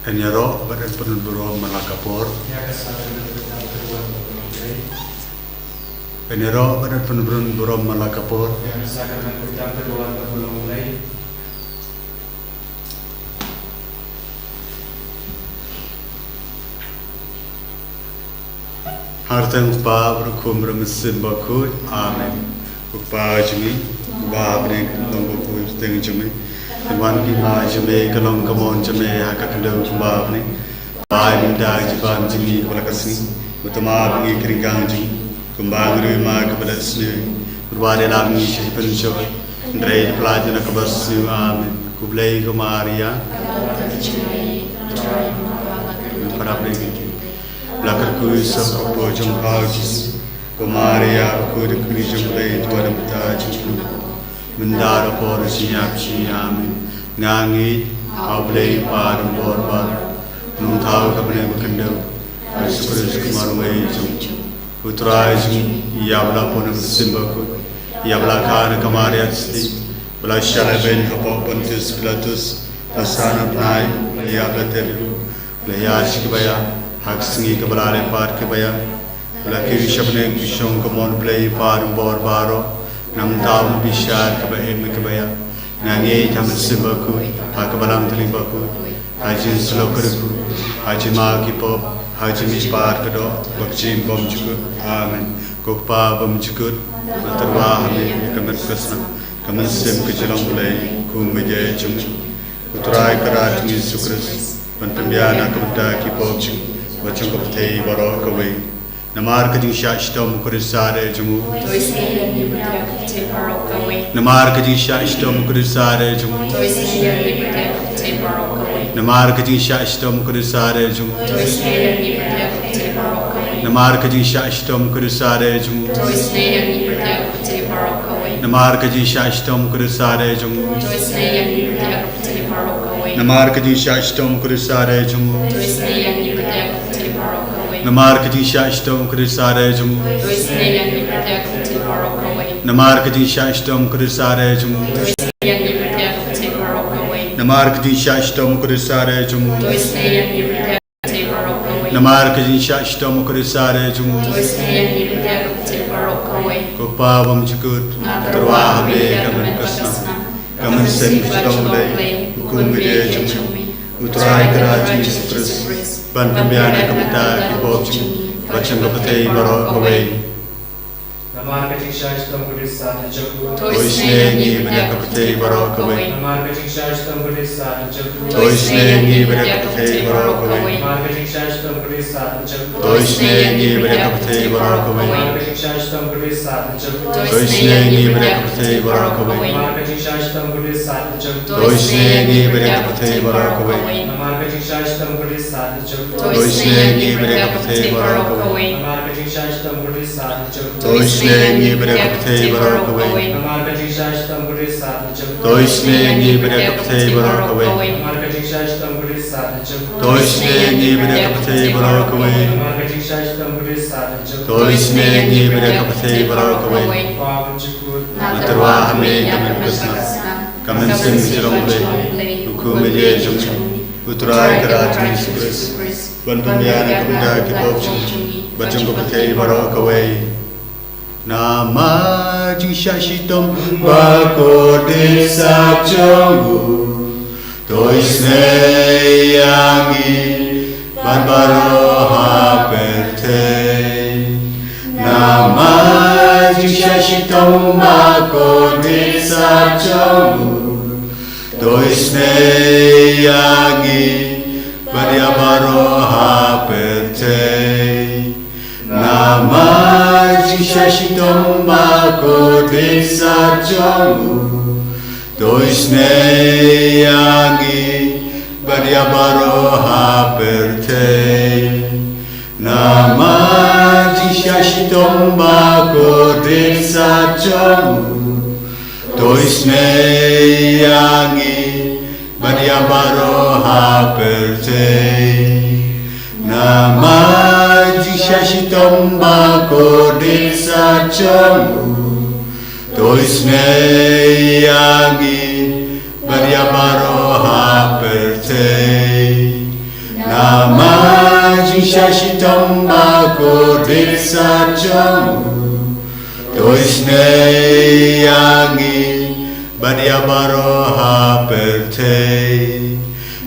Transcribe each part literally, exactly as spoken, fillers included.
Yn ïaroh bad yn pynburom man la ka por. Ïa ka sakramen khuidam kyrwan ka Balang Blei. Yn ïaroh bad yn pynburom man la ka por. Ïa ka sakramen khuidam kyrwan ka Balang Blei. Ha ka kyrteng u Kpa bad u Khun bad u Mynsiem Bakhuid. Amen. Ko Kpa jong ngi uba ha bneng, ka long bakhuid ka kyrteng jong me. Kan wan ka hima jong me, kan long ka mon jong me ha ka khyndew kumba ha bneng. Ai mynta ka jingpynbor jong ngi kaba la ka sngi. Bad tang ma ba ngi kyrkhu jong ngi, kumba ngi ruh ma kiba la sniew. Bad wat ïalam ngi sha ki pynjot, hynrei da pynlait na kaba sniew. Amen. Ko Blei ko Maria, parabring ki la kyrkhu ïa u sopor jong pha u Jisu. Ko Maria bakhuid, kmie jong u Blei, to ïa pynban ïa ngi, mynta bad ha ka por jong ka jingïap jong ngi. Amen. Nga ngeit ha u Blei u Kpa uba don bor, u nongthaw ha ka bneng bad ka khyndew, Jisu Khrist u Nongpynim jong ngi. U Trai jong ngi, ïa uba la pun ha u Mynsiem Bakhuid, ïa uba la kha na ka Maria Theisotti, uba la shah lehbeiñ hapoh Pontius Pilatus, la sah na bnai, la ïap, la tep, la ïaid sha kaba ïap, ha ka sngi kaba lai pat kaba ïap, la kiew sha bneng, shong ha ka mon u Blei u Kpa uba don bor baroh. Nangta un bishar ha kaba im bad kaba ïap. Nga ngeit ha u Mynsiem Bakhuid, ha ka Balang Katolik bakhuid, ha ka jingïasyllok kyrkhu, ha ka jingmap ki pop, ha ka jingmihpat ka doh, bad ka jingbymjukut. Amen. Ko Kpa bymjukut, nga tyrwa ha me ïa ka met ka snam, ka mynsiem ka jinglong Blei, kum u Blei jong ngi. U Trai Kynrad jong ngi Jisu Khrist, ban pynbiang na ka bynta ki pop jong ngi bad jong ka pyrthei baroh kawei. Namar ka jingshah shitom u Khrist u Trai jong ngi. To isynei ïa ngi bad ïa ka pyrthei baroh kawei. Namar ka jingshah shitom u Khrist u Trai jong ngi. To isynei ïa ngi bad ïa ka pyrthei baroh kawei. Namar ka jingshah shitom u Khrist u Trai jong ngi. To isynei ïa ngi bad ïa ka pyrthei baroh kawei. Namar ka jingshah shitom u Khrist u Trai jong ngi. To isynei ïa ngi bad ïa ka pyrthei baroh kawei. Namar ka jingshah shitom u Khrist u Trai jong ngi. To isynei ïa ngi bad ïa ka pyrthei baroh kawei. Namar ka jingshah shitom u Khrist u Trai jong ngi. To isynei ïa ngi bad ïa ka pyrthei baroh kawei. Namar ka jingshah shitom u Khrist u Trai jong ngi. To isynei ïa ngi bad ïa ka pyrthei baroh kawei. Namar ka jingshah shitom u Khrist u Trai jong ngi. To isynei ïa ngi bad ïa ka pyrthei baroh kawei. Namar ka jingshah shitom u Khrist u Trai jong ngi. To isynei ïa ngi bad ïa ka pyrthei baroh kawei. Namar ka jingshah shitom u Khrist u Trai jong ngi. To isynei ïa ngi bad ïa ka pyrthei baroh kawei. Ko Kpa bymjukut, nga tyrwa ha me ïa ka met ka snam, ka mynsiem ka jinglong Blei, kum u Blei jong ngi, u Trai Kynrad jong ngi Jisu Khrist, ban pynbiang na ka bynta ki pop jong ngi bad jong ka pyrthei baroh kawei. Namar ka jingshah shitom u Khrist u Trai jong ngi. To isynei ïa ngi bad ïa ka pyrthei baroh kawei. Namar ka jingshah shitom u Khrist u Trai jong ngi. To isynei ïa ngi bad ïa ka pyrthei baroh kawei. Namar ka jingshah shitom u Khrist u Trai jong ngi. To isynei ïa ngi bad ïa ka pyrthei baroh kawei. Namar ka jingshah shitom u Khrist u Trai jong ngi. To isynei ïa ngi bad ïa ka pyrthei baroh kawei. Namar ka jingshah shitom u Khrist u Trai jong ngi. To isynei ïa ngi bad ïa ka pyrthei baroh kawei. Namar ka jingshah shitom u Khrist u Trai jong ngi. To isynei ïa ngi bad ïa ka pyrthei baroh kawei. Namar ka jingshah shitom u Khrist u Trai jong ngi. To isynei ïa ngi bad ïa ka pyrthei baroh kawei. Namar ka jingshah shitom u Khrist u Trai jong ngi. To isynei ïa ngi bad ïa ka pyrthei baroh kawei. Namar ka jingshah shitom u Khrist u Trai jong ngi. To isynei ïa ngi bad ïa ka pyrthei baroh kawei. Namar ka jingshah shitom u Khrist u Trai jong ngi. To isynei ïa ngi bad ïa ka pyrthei baroh kawei. Ko Kpa bymjukut, nga tyrwa ha me ïa ka met ka snam, ka mynsiem ka jinglong Blei, kum u Blei jong ngi, u Trai Kynrad jong ngi Jisu Khrist, ban pynbiang na ka bynta ki pop jong ngi bad jong ka pyrthei baroh kawei. Namar ka jingshah shitom u Bakordit sap jong u, to isynei ïa ngi bad baroh ha pyrthei. Namar ka jingshah shitom u Bakordit sap jong u, to isynei ïa ngi bad ïa baroh ha pyrthei. Namar ka jingshah shitom u Bakordit sap jong u, to isynei ïa ngi bad ïa baroh ha pyrthei. Namar ka jingshah shitom u Bakordit sap jong u, to isynei ïa ngi bad ïa baroh ha pyrthei. Namar ka jingshah shitom u Bakordit sap jong u, to isynei ïa ngi bad ïa baroh ha pyrthei. Namar jingshah shitom ba kordit sat jong u, to isynei ïa ngi bad ïa baroh ha pyrthei.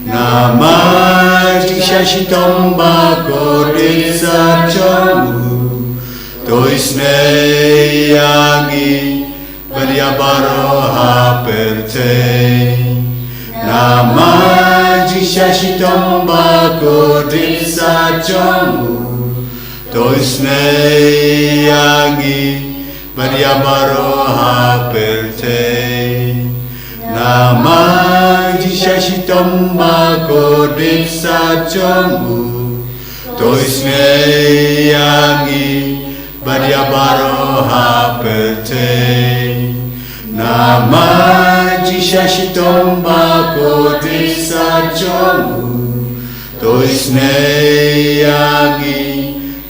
Namar jingshah shitom ba kordit sat jong u, to isynei ïa ngi bad ïa baroh ha pyrthei. Namar jingshah shitom ba kordit sat jong u, to isynei ïa ngi bad ïa baroh ha pyrthei. Namar jingshah shitom ba kordit sat jong u, to isynei ïa ngi bad ïa baroh ha pyrthei. Namar jingshah shitom ba kordit sat jong u, to isynei ïa ngi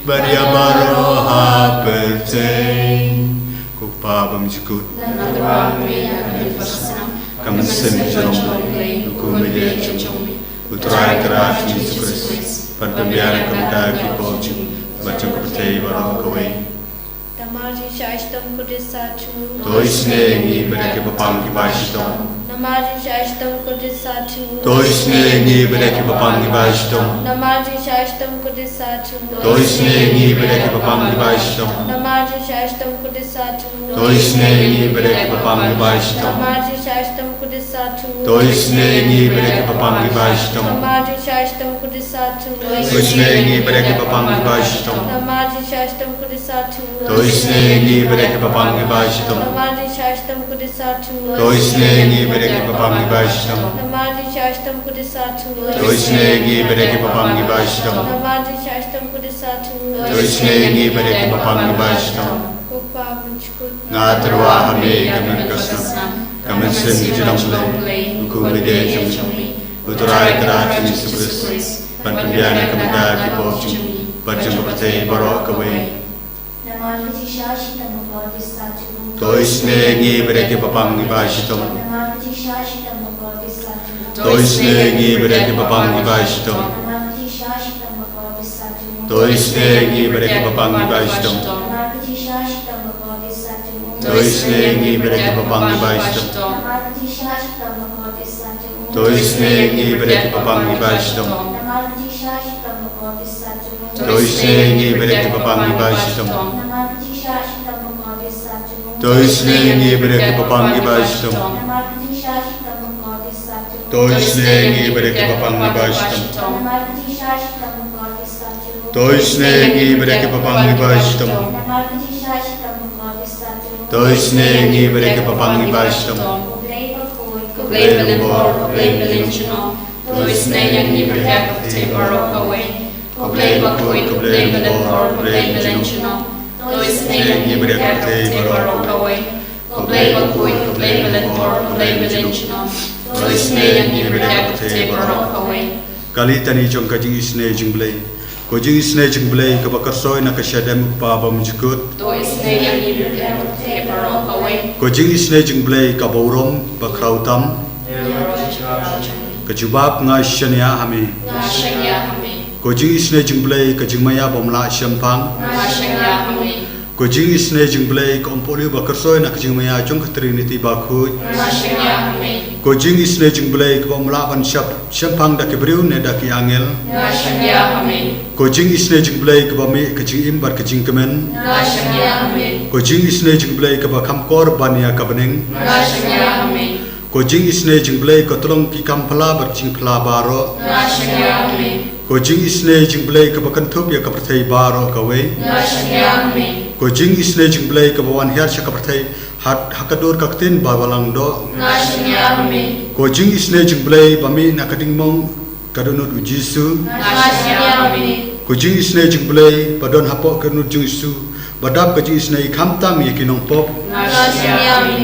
bad ïa baroh ha pyrthei. Ko Pa ba mynjur kut. Ka mynsiem jong U Blei, U Trai Kynrad Jisu Khrist, ban pynbiang ka bynta ki pop jong ngi bad jong ka pyrthei baroh kawei. Namar jingshah shitom kordit sat jong u, to isynei ïa ngi bad ïa ki bapang ki bai shitom. Namar jingshah shitom kordit sat jong u, to isynei ïa ngi bad ïa ki bapang ki bai shitom. Namar jingshah shitom kordit sat jong u, to isynei ïa ngi bad ïa ki bapang ki bai shitom. Namar jingshah shitom kordit sat jong u, to isynei ïa ngi bad ïa ki bapang ki bai shitom. Namar jingshah shitom kordit sat jong u, to isynei ïa ngi bad ïa ki bapang ki bai shitom. Namar jingshah shitom kordit sat jong u, to isynei ïa ngi bad ïa ki bapang ki bai shitom. Namar jingshah shitom kordit sat jong u, to isynei ïa ngi bad ïa ki bapang ki bai shitom. Namar jingshah shitom kordit sat jong u, to isynei ïa ngi bad ïa ki bapang ki bai shitom. Namar jingshah shitom kordit sat jong u, to isynei ïa ngi bad ïa ki bapang ki bai shitom. Namar jingshah shitom kordit sat jong u, to isynei ïa ngi bad ïa ki bapang ki bai shitom. Ko Pa ba mynjur kut. Nga tyrwa ha me ïa ka mynsiem, ka mynsiem jong U Blei, U Khun baieit jong ngi, U Trai Kynrad Jisu Khrist, ban pynbiang ka bynta ki pop jong ngi bad jong ka pyrthei baroh kawei. Namar ka jingshah shitom ba kordit sat jong u, to isynei ïa ngi bad ïa ki bapang ki bai shitom. Namar ka jingshah shitom ba kordit sat jong u, to isynei ïa ngi bad ïa ki bapang ki bai shitom. Namar ka jingshah shitom ba kordit sat jong u, to isynei ïa ngi bad ïa ki bapang ki bai shitom. Namar ka jingshah shitom ba kordit sat jong u, to isynei ïa ngi bad ïa ki bapang ki bai shitom. Namar ka jingshah shitom ba kordit sat jong u, to isynei ïa ngi bad ïa ki bapang ki bai shitom. Namar ka jingshah shitom ba kordit sat jong u, to isynei ïa ngi bad ïa ki bapang ki bai shitom. Namar ka jingshah shitom ba kordit sat jong u, to isynei ïa ngi bad ïa ki bapang ki bai shitom. Namar ka jingshah shitom ba kordit sat jong u, to isynei ïa ngi bad ïa ki bapang ki bai shitom. Namar ka jingshah shitom ba kordit sat jong u, to isynei ïa ngi bad ïa ki bapang ki bai shitom. Namar ka jingshah shitom ba kordit sat jong u, to isynei ïa ngi bad ïa ki bapang ki bai shitom. U Blei bakhuid, U Blei ba lyngkor, U Blei ba lyngkhuid, to isynei ïa ngi bad ïa ka pyrthei baroh kawei. U Blei bakhuid, U Blei lyngkor, U Blei ba lyngkhuid, to isynei ïa ngi bad ïa ka pyrthei baroh kawei. U Blei bakhuid, U Blei ba lyngkor, U Blei ba lyngkhuid, to isynei ïa ngi bad ïa ka pyrthei baroh kawei. Ka litani jong ka jingisynei jong U Blei. Ko jingisynei jong U Blei kaba kyrshoi na ka shadem U Kpa ba mynjur kut, to isynei ïa ngi bad ïa ka pyrthei baroh kawei. Ko jingisynei jong U Blei kaba burom ba khraw tam, ïaroh ïa ka jubab, nga shaniah ha me. Nga shaniah ha me. Ko jingisynei jong U Blei ka jingmaïa bym lah shemphang, nga shaniah ha me. Ko jingisynei jong U Blei ka umpohliew ba kyrshoi na ka jingmaïa jong ka Trinity bakhuid, nga shaniah ha me. Ko jingisynei jong U Blei kaba ym lah ban shap shemphang da ki briew ne da ki angel, nga shaniah ha me. Ko jingisynei jong U Blei kaba mih ka jingim bad ka jingkmen, nga shaniah ha me. Ko jingisynei jong U Blei kaba kham kor ban ïa ka bneng, nga shaniah ha me. Ko jingisynei jong U Blei ka tlong ki kam phylla bad jingphylla baroh, nga shaniah ha me. Ko jingisynei jong U Blei kaba kynthup ïa ka pyrthei baroh kawei, nga shaniah ha me. Ko jingisynei jong U Blei kaba wan hiar sha ka pyrthei ha, ha ka dur ka ktien ba balang doh, nga shaniah ha me. Ko jingisynei jong U Blei ba mih na ka dingmong ka dohnud U Jisu, nga shaniah ha me. Ko jingisynei jong U Blei ba don hapoh ka dohnud jong U Jisu, ba dap ka jingisynei khamtam ïa ki nongpop, nga shaniah ha me.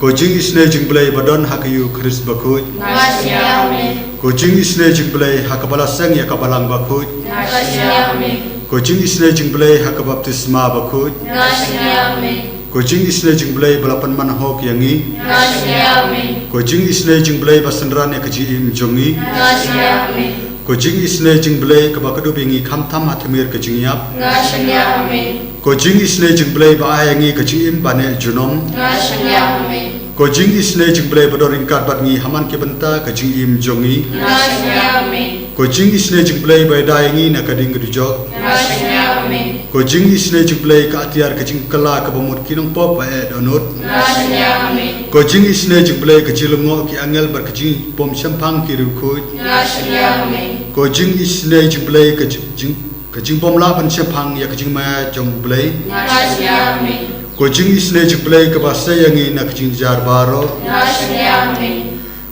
Ko jingisynei jong U Blei ba don ha ka Eukharist bakhuid, nga shaniah ha me. Ko jingisynei jong U Blei ha kaba la seng ïa ka balang bakhuid, nga shaniah ha me. Ko jingisynei jong U Blei ha ka baptisma bakhuid, nga shaniah ha me. Ko jingisynei jong U Blei ba la pynman hok ïa ngi, nga shaniah ha me. Ko jingisynei jong U Blei ba synran ïa ka jingim jong ngi, nga shaniah ha me. Ko jingisynei jingblei kaba kdup ïa ngi khamtam ha tmier ka jingïap. Nga shaniah ha me. Ko jingisynei jingblei ba ai ïa ngi ka jingim ba neh junom. Nga shaniah ha me. Ko jingisynei jingblei ba don ryngkat bad ngi ha man ki bynta ka jingim jong ngi. Nga shaniah ha me. Ko jingisynei jingblei ba ïada ïa ngi na ka ding ka dujok. Nga shaniah ha me. Ko jingisynei jingblei ka atiar ka jingkylla kaba mut ki nongpop ba eh dohnud. Nga shaniah ha me. Ko jingisynei jingblei ka jinglyngngoh ki angel bad ka jingbymshemphang ki riewkhuid. Nga shaniah ha me. Ko jingisynei jingblei ka jing, jing, ka jingbymlah ban shemphang ïa ka jingmaïa jong U Blei. Nga shaniah ha me. Ko jingisynei jingblei kaba sei ïa ngi na ka jingjynjar baroh. Nga shaniah ha me.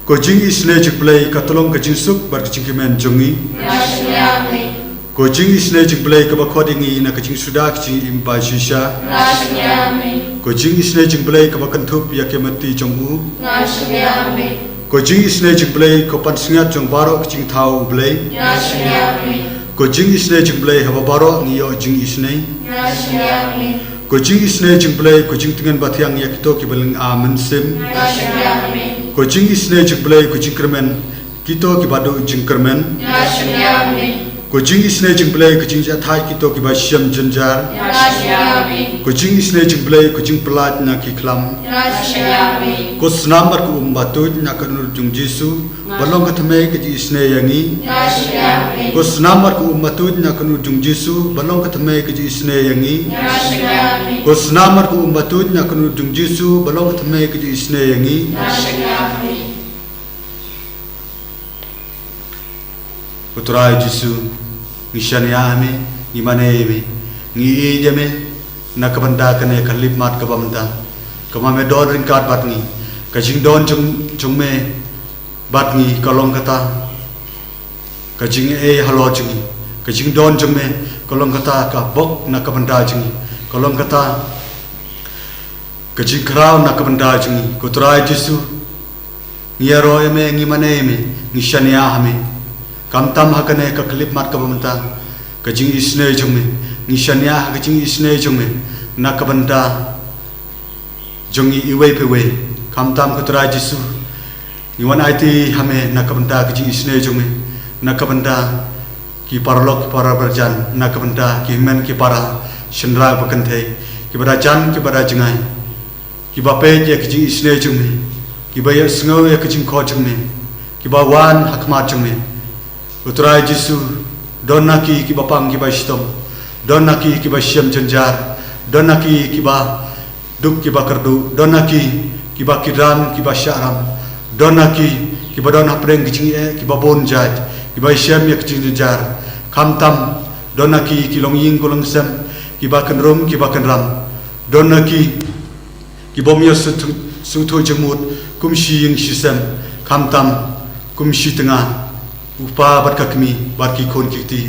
Ko jingisynei jingblei ka tyllong ka jingsuk bad ka jingkmen jong ngi. Nga shaniah ha me. Ko jingisynei jingblei kaba khot ïa ngi na ka jingsuda ka jingim ba shisha. Nga shaniah ha me. Ko jingisynei jingblei kaba kynthup ïa ka meti jong u. Nga shaniah ha me. Ko jingisynei jingblei ko pansngiat jong baroh ka jingthaw U Blei. Nga shaniah ha me. Ko jingisynei jingblei haba baroh ngi ïoh jingisynei. Nga shaniah ha me. Ko jingisynei jingblei ko jingtngen bathiang ïa kito kiba lynga mynsiem. Nga shaniah ha me. Ko jingisynei jingblei ko jingkyrmen kito kiba duh jingkyrmen. Nga shaniah ha me. Ko jingisynei jingblei ko jingjahthait kito kiba shem jynjar. Nga shaniah ha me. Ko jingisynei jingblei ko jingpyllait na ki khlam. Nga shaniah ha me. Ko snam bad ko um ba tuid na ka kynrad jong U Jisu ba long ka thymmai ka jingisynei ïa ngi. Nga shaniah ha me. Ko snam bad ko um ba tuid na ka kynrad jong U Jisu ba long ka thymmai ka jingisynei ïa ngi. Nga shaniah ha me. Ko snam bad ko um ba tuid na ka kynrad jong U Jisu ba long ka thymmai ka jingisynei ïa ngi. Nga shaniah ha me. Ko Trai Jisu, ngi shaniah ha me, ngi mane ïa me, ngi ïeit ïa me na ka bynta kane ka khyllipmat kaba mynta, kaba me don ryngkat bad ngi. Ka jingdon jong, jong me bad ngi ka long kata ka jingïeit halor jong ngi. Ka jingdon jong me ka long kata ka bok na ka bynta jong ngi, ka long kata ka jingkhraw na ka bynta jong ngi. Ko Trai Jisu, ngi ïaroh ïa me, ngi mane ïa me, ngi shaniah ha me. Khamtam ha kane ka khyllipmat kaba mynta, ka jingisynei jong me, ngi shaniah ha ka jingisynei jong me na ka bynta jong ngi iwei pa iwei. Khamtam ko Trai Jisu, ngi wan aiti ha me na ka bynta ka jingisynei jong me, na ka bynta ki paralok ki para marjan, na ka bynta ki hynmen ki para, shynrang bad kynthei, kiba da jan kiba da jngai, kiba peit ïa ka jingisynei jong me, kiba ïohsngew ïa ka jingkhot jong me, kiba wan ha khmat jong me. Ko Trai Jisu, don na ki kiba pang kiba shitom, don na ki kiba shem jynjar, don na ki kiba duk kiba kyrduh, don na ki kiba kyrdan kiba shahram, don na ki kiba don hapdeng ki jingeh kiba bun jait, kiba shem ïa ki jingjynjar. Khamtam don na ki ki longïing ki longsem, kiba kynrum kiba kynram, don na ki ki bym ïoh sngewthuh, sngewthuh jingmut kum shi ïing shi sem, khamtam kum shi tnga, u kpa bad ka kmie bad ki khun ki kti.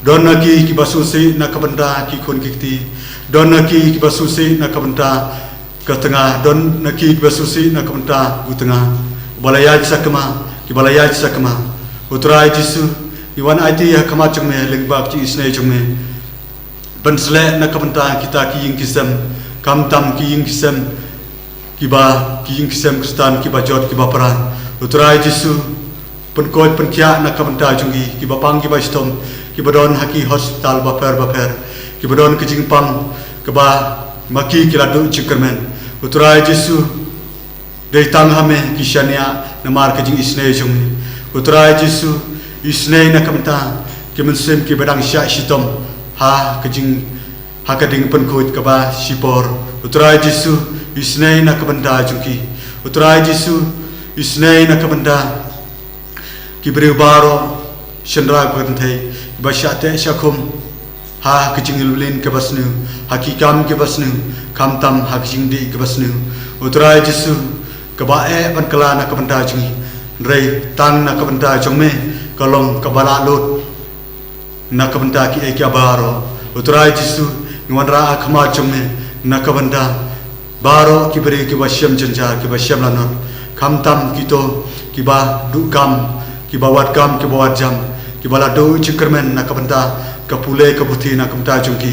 Don na ki kiba sngewsih na ka bynta ki khun ki kti. Don na ki kiba sngewsih na ka bynta ka tnga. Don na ki kiba sngewsih na ka bynta u tnga, uba la ïaid sakma, kiba la ïaid sakma. Ko Trai Jisu, ngi wan aiti ha khmat jong me lyngba ka jingisynei jong me. Pynsleh na ka bynta kita ki ïing ki sem, khamtam ki ïing ki sem, kiba ki ïing ki sem Khristan kiba jot kiba pra. Ko Trai Jisu, pynkoit pynkhiah na ka bynta jong ki, kiba pang kiba shitom, kiba don ha ki hospital bapher bapher, kiba don ka jingpang kaba ma ki ki la duh jingkyrmen. Ko Trai Jisu, dei tang ha me ki shaniah namar ka jingisynei jong me. Ko Trai Jisu, isynei na ka bynta ki mynsiem kiba dang shah shitom ha ka jing, ha ka jingpynkhuid kaba shipor. Ko Trai Jisu, isynei na ka bynta jong ki. Ko Trai Jisu, isynei na ka bynta ki briew baroh, shynrang bad kynthei, kiba shah teh shah khum ha ka jingïaleh kaba sniew, ha ki kam kiba sniew, khamtam ha ka jingdih kaba sniew. Ko Trai Jisu, kaba eh ban kylla na ka bynta jong ngi, hynrei tang na ka bynta jong me ka long kaba la lut na ka bynta kiei kiei baroh. Ko Trai Jisu, ngi wanrah ha khmat jong me na ka bynta baroh ki briew kiba shem jynjar, kiba shem lanot, khamtam kito kiba duh kam, kiba wad kam, kiba wad jam, kiba la duh jingkyrmen na ka bynta ka pule ka puthi na ka bynta jong ki.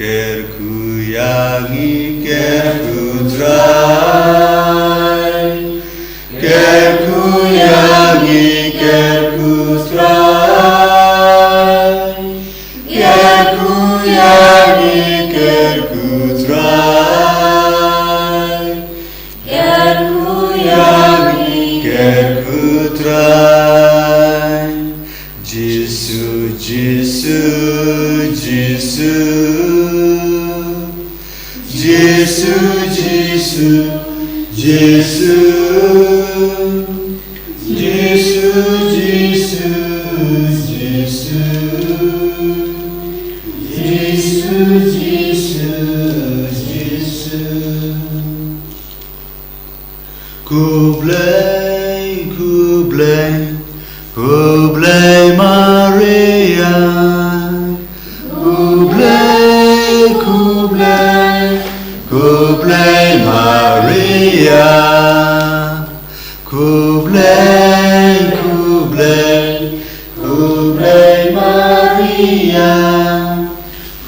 Kyrkhu ïa ngi, kyrkhu Trai. Kyrkhu ïa ngi, kyrkhu Trai. Kyrkhu ïa ngi, kyrkhu Trai. Kyrkhu ïa ngi, kyrkhu Trai. Jisu, Jisu, Jisu. Jisu, Jisu, Jisu. Jisu, Jisu, Jisu. Jisu, Jisu, Jisu. Khublei, khublei, khublei Maria. Khublei, khublei, khublei Maria. Khublei, khublei, khublei Maria.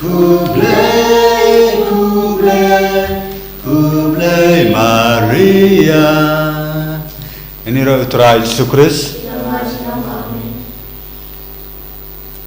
Khublei, khublei, khublei Maria. Ïa ngi ruh u Trai Jisu Khrist